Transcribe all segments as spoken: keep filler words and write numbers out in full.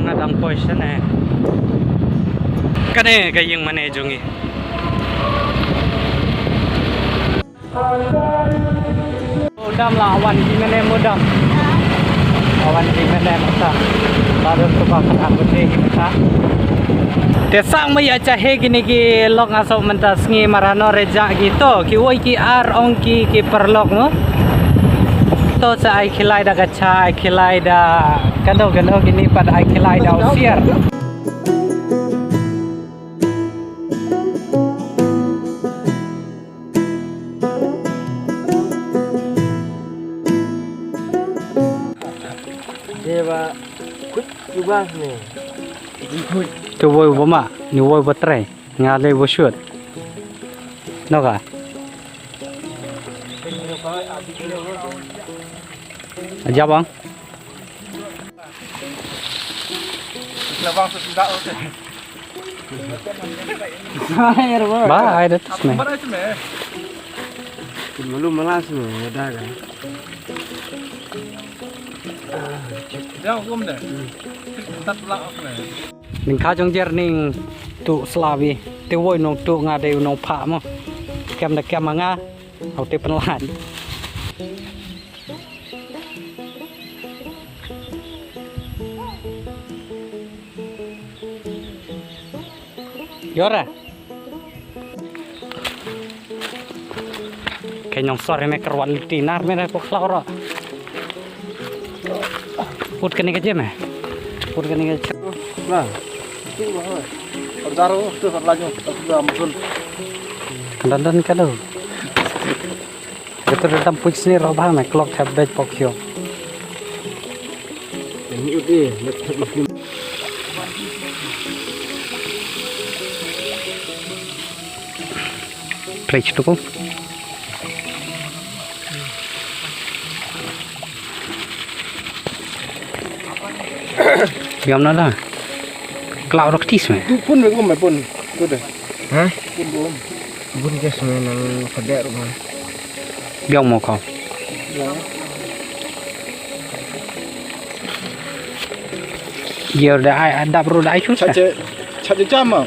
Nga dang poi shane. Kane ka ïing mane jong ngi. Mudam la wan ki mane mudam. Wan ki mane mata. Baru tu ba ka wan ki mata. Te sang ma ïa cha he kini ki lok nga sok mynta sngi marano re ja ki to ki woi ki ar ong ki ki paralok mo. To sa ai khilai da ka cha ai khilai da kano kano kini pat ai khilai da usiar. Deba kut jubas ne. Tu woi ba ma, ni woi ba trai, nga lei ba shut. Noka. Aja bang. Ba, ai da tas me. Malu malas me, ada kan. Ning ka jong jer ning tu slawi. Te woi nong tu nga dei nong pha mo. Kem da kem nga. Au te penlan. Yora. Kei nong sor me kerwal tinar me ko khlaw ro. Put kane ka jem eh. Put kane ka jem. Nah. Itu bah. Ordaro tu sat laju. Aku dah musul. Dandan ka dau. Betul dalam push ni roba me clock have bed pokyo. Ini udah. Play tu ko. Biang na da. Klau rak tis me. Tu pun me ko me pun. Tu deh. Ha? Pun bom. Bun gas me nang pader ma. Biang mo ko. Ya. Dia da ai adap ru da ai chu. Cha cha cha cha ma.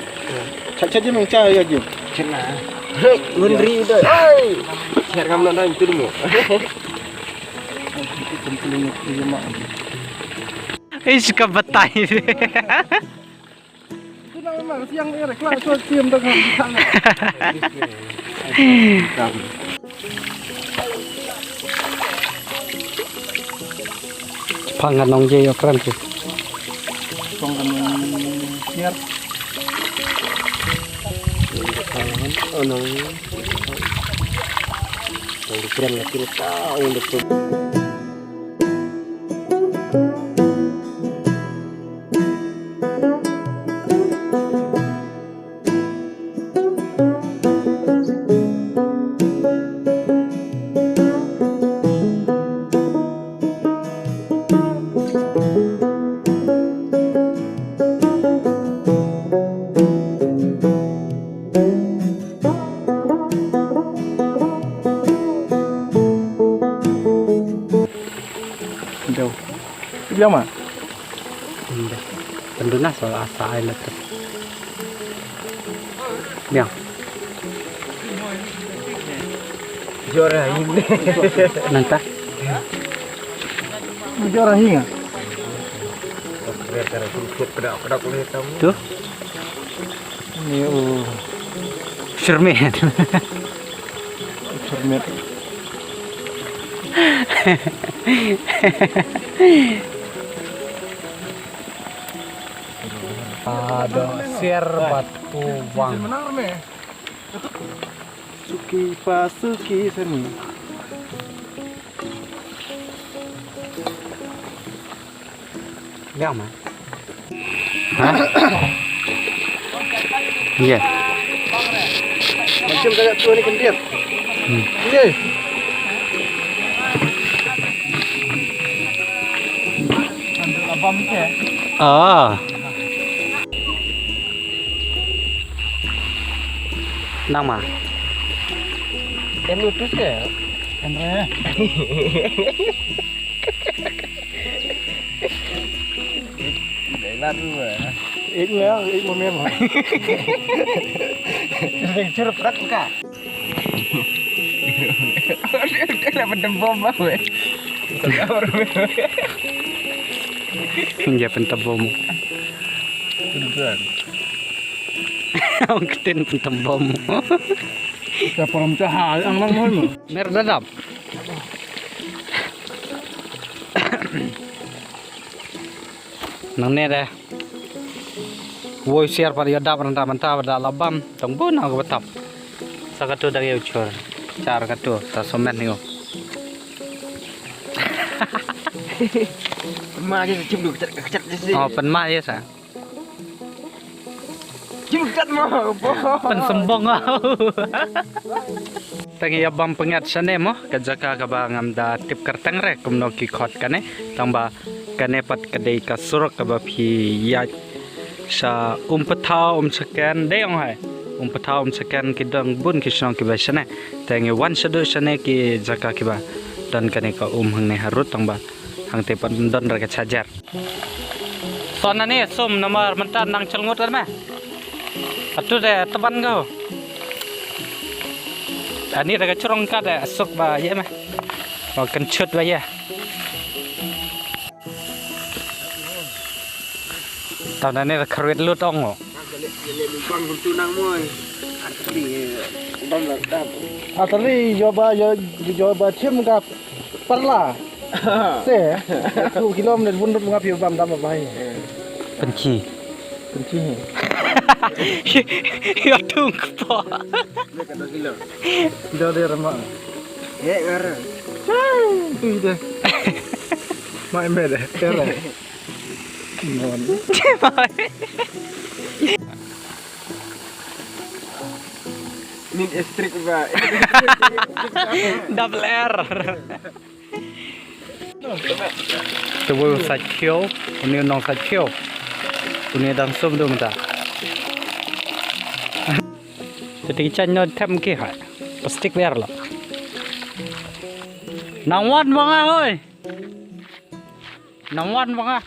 Cha cha je meng cha ya je. Chena. Hei, ngun ri da. Ai. Cher ngam na da tu mo. Ish ka batai. Tu na memang siang ni rekla so tiam dah kan. Pangan nong je yo kram tu. Pangan nong siar. Oh nong. Nong kram na kira ta nong. Jauh. Dia mah. Inde. Penduna soal asa ai letek. Biang. Jora ini. Nanta. Jora hinga. Tu. Ni, oh. Shermet. Shermet. Ado siar batu bang. Suki pa suki seni. Biang ma. Ha? Ye. Macam kaya tu ni kendir. Hmm. Ye. Ah. Nang ma. Em lutus ke? Em re. Lat lu. Ik nga, ik mo mem. Deng chur prak ka. Ka la pyntembom ba we. Ka la pyntembom. Ong ktien pyntembom. Ka parom cha ha ang lang mo. Mer dadap. Nangne de. Woi siar pat ïa dap ranta mynta ba da la bam tang bu nang ka batap. Sa katu da ïa u chur. Char katu sa somen ïa u. Ma ji chim du kecet kecet ji si. Oh, pynma ïa sa. Jingkat mo. Pynsembong. Tang ïa bam pyngat shane mo ka jaka kaba ngam da tip kyrteng re kumno ki khot kane, tang ba kane pat ka dei ka surok kaba phi ïaid sha Umpathaw, Umshaken, dei ong hai. Umpathaw, Umshaken ki dang bun ki shnong kiba shane. Tang ïa wan shaduh shane ki jaka kiba don kane ka um hangne harud, tang ba hangte pat don re ka charger. Ton ani sum namar mynta nang chelngut kan me. Atu de teban ko. Ani de ka chrong ka de suk ba ye me. Ba kynchut ba ye. Ton ani de kharwit lut ong. Atali yo ba yo yo ba chim ka parla. Se. Tu kilo men bun dut ngap yo bam dam ba. Penci. Penci. Yo tung kepo. Dah dia remak. Eh, ngarang. Tu ide. Mai me de. Kera. Mon. Min estrik ba. Double R. Te wul sa chiu, uni nong sa chiu. Uni dang sum du mynta. Te ti chan no them ki hai. Plastik ber lo. Nang wan manga hoi. Nang wan banga.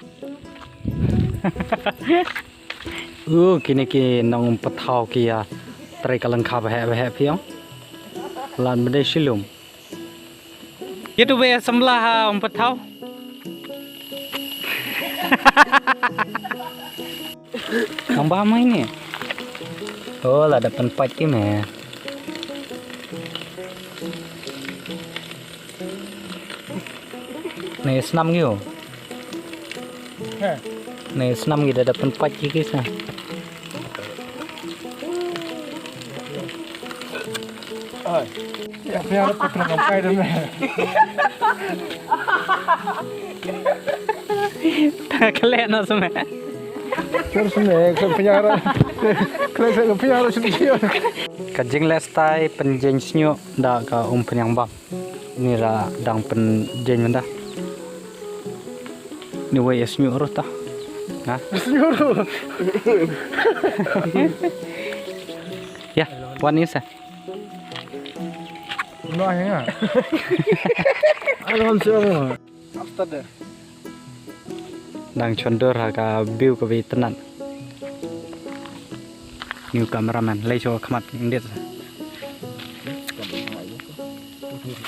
Uh, kine ki nong Umpathaw ki ïa trei ka lyngkha ba heh ba heh phi ong. Lan bdei shilum. Ïa tu be samla ha Umpathaw. Nang ba mai ni. Oh, la da pynpait ki me. Ni snam ngi u. Ni snam ngi da da pynpait ki ki sa. Ai. Ya, biar aku pernah ngam kai dah meh. Kale na sumeh. Terus meh, ke penjara. Kale ke penjara sendiri. Ka jingleh stai pynjeng sniuh da ka um pynïang bam. Ni ra dang pynjeng mynta. Ni wei sniuh ruh ta. Ha? Sniuh ruh. Ya, wan ni sa. Lo ai nga. Alon sio. After de. Dang chondor ha ka view ka view tenat. New cameraman, lei sio khmat ngdit.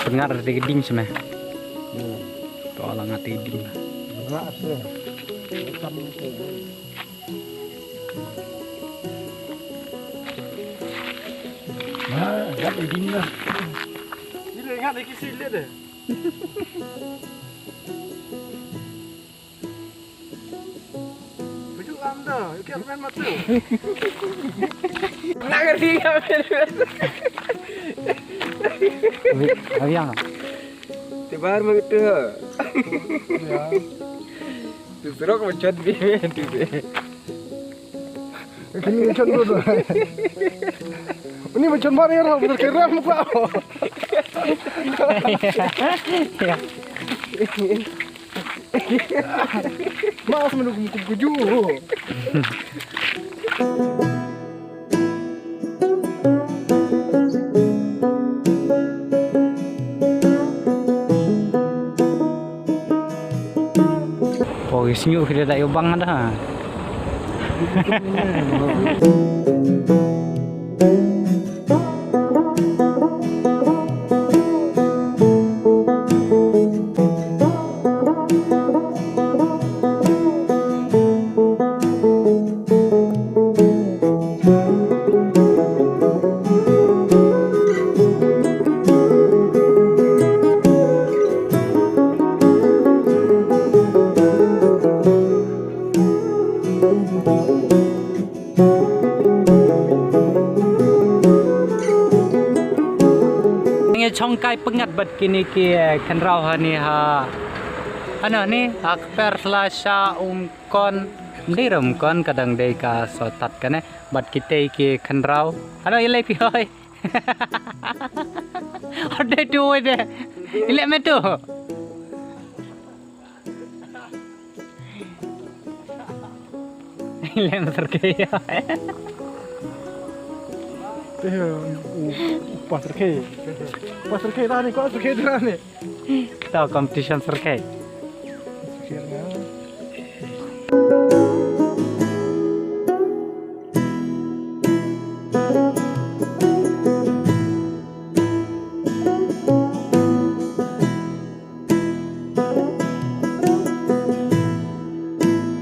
Pyngat ra ti ding seme. To la ngat ti ding la. Ngat se. Ngat ti ding la. Ni le ngat ki si le de. Tuju am da, you can man matu. Nak ngerti kan? Abi, abi yang. Tibar begitu. Ya. Tu serok macam ni, tu. Kini macam tu tu. Ini macam mana ya, Rob? Kira apa? Ya. Mas menunggu kuju. Oh, isnyu kita dah yobang ada. Ngi chong kai pyngat bad kine ki, eh, khynraw hani ha. Ano ni ha kper sla sha um kon. Mdi rum kon kadang dei ka sotat kane. Bad kitei ki khynraw. Ano ilei pi hoi. Ode tu ode. Ilei me tu. Ilei me terkei. Eh, u, u, pas terkei. Pas terkei dah ni, kau terkei dah ni. Tahu competition terkei. Terkei dah.